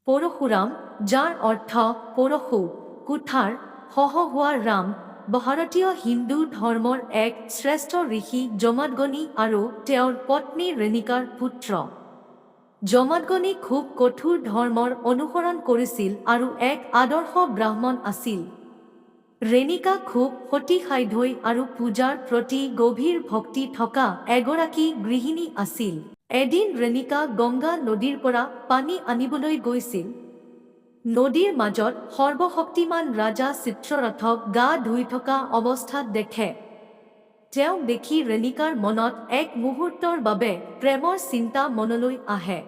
পৰশুৰাম, যাৰ অৰ্থ পৰশু, কুঠাৰ সহ হোৱা ৰাম, ভাৰতীয় হিন্দু ধৰ্মৰ এক শ্ৰেষ্ঠ ঋষি জমদগ্নি আৰু তেওঁৰ পত্নী ৰেণুকাৰ পুত্ৰ। জমদগ্নি খুব কঠোৰ ধৰ্মৰ অনুসৰণ কৰিছিল আৰু এক আদৰ্শ ব্ৰাহ্মণ আছিল। ৰেণুকা খুব সতী-সাধ্বী আৰু পূজাৰ প্ৰতি গভীৰ ভক্তি থকা এগৰাকী গৃহিণী আছিল। এদিন ৰেণুকা গংগা নদীৰ পৰা পানী আনিবলৈ গৈছিল। নদীৰ মাজত সৰ্বশক্তিমান ৰাজা চিত্ৰৰথক গা ধুই থকা অৱস্থাত দেখে। তেওঁক দেখি ৰেণুকাৰ মনত এক মুহূৰ্তৰ বাবে প্ৰেমৰ চিন্তা মনলৈ আহে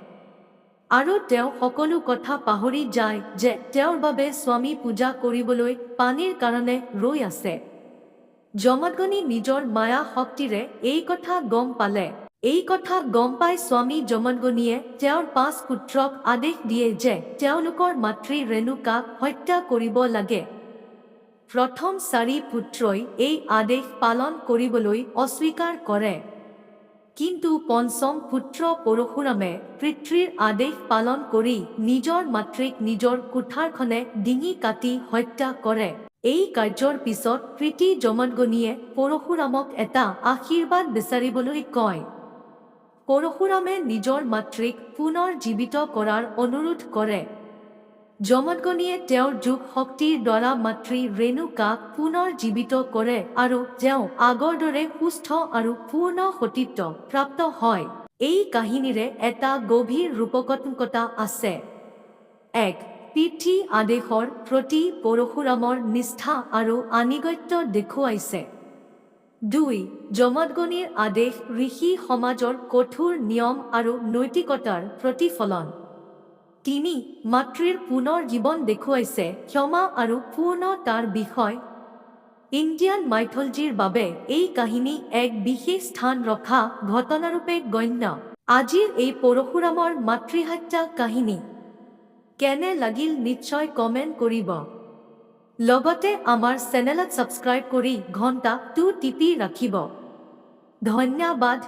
আৰু তেওঁ সকলো কথা পাহৰি যায় যে তেওঁৰ বাবে স্বামী পূজা কৰিবলৈ পানীৰ কাৰণে ৰৈ আছে। জমদগ্নি নিজৰ মায়া শক্তিৰে এই কথা গম পালে। এই কথা গম পাই স্বামী জমদগ্নিয়ে তেওঁৰ পাঁচ পুত্ৰক আদেশ দিয়ে যে তেওঁলোকৰ মাতৃ ৰেণুকাক হত্যা কৰিব লাগে। প্ৰথম চাৰি পুত্ৰই এই আদেশ পালন কৰিবলৈ অস্বীকাৰ কৰে। কিন্তু পঞ্চম পুত্ৰ পৰশুৰামে পিতৃৰ আদেশ পালন কৰি নিজৰ মাতৃক নিজৰ কুঠাৰখনে ডিঙি কাটি হত্যা কৰে। এই কাৰ্যৰ পিছত পিতৃ জমদগ্নিয়ে পৰশুৰামক এটা আশীৰ্বাদ বিচাৰিবলৈ কয়। পৰশুৰামে নিজৰ মাতৃক পুনৰ জীৱিত কৰাৰ অনুৰোধ কৰে। জমদগ্নিয়ে তেওঁৰ যোগ শক্তিৰ দ্বাৰা মাতৃ ৰেণুকাক পুনৰ জীৱিত কৰে আৰু তেওঁ আগৰ দৰে সুস্থ আৰু পূৰ্ণ সতীত্ব প্ৰাপ্ত হয়। এই কাহিনীৰে এটা গভীৰ ৰূপকাত্মকতা আছে। এক, পিতৃ আদেশৰ প্ৰতি পৰশুৰামৰ নিষ্ঠা আৰু আনুগত্য দেখুৱাইছে। দুই, জমদগ্নিৰ আদেশ ঋষি সমাজৰ কঠোৰ নিয়ম আৰু নৈতিকতাৰ প্ৰতিফলন। তিনি, মাতৃৰ পুনৰ জীৱন দেখুৱাইছে ক্ষমা আৰু পূৰ্ণতাৰ বিষয়। ইণ্ডিয়ান মাইথলজিৰ বাবে এই কাহিনী এক বিশেষ স্থান ৰখা ঘটনাৰূপে গণ্য। আজিৰ এই পৰশুৰামৰ মাতৃহত্যা কাহিনী কেনে লাগিল, নিশ্চয় কমেণ্ট কৰিব। লগতে আমাৰ চেনেলত ছাবস্ক্ৰাইব কৰি ঘণ্টাটো টিপি ৰাখিব। ধন্যবাদ।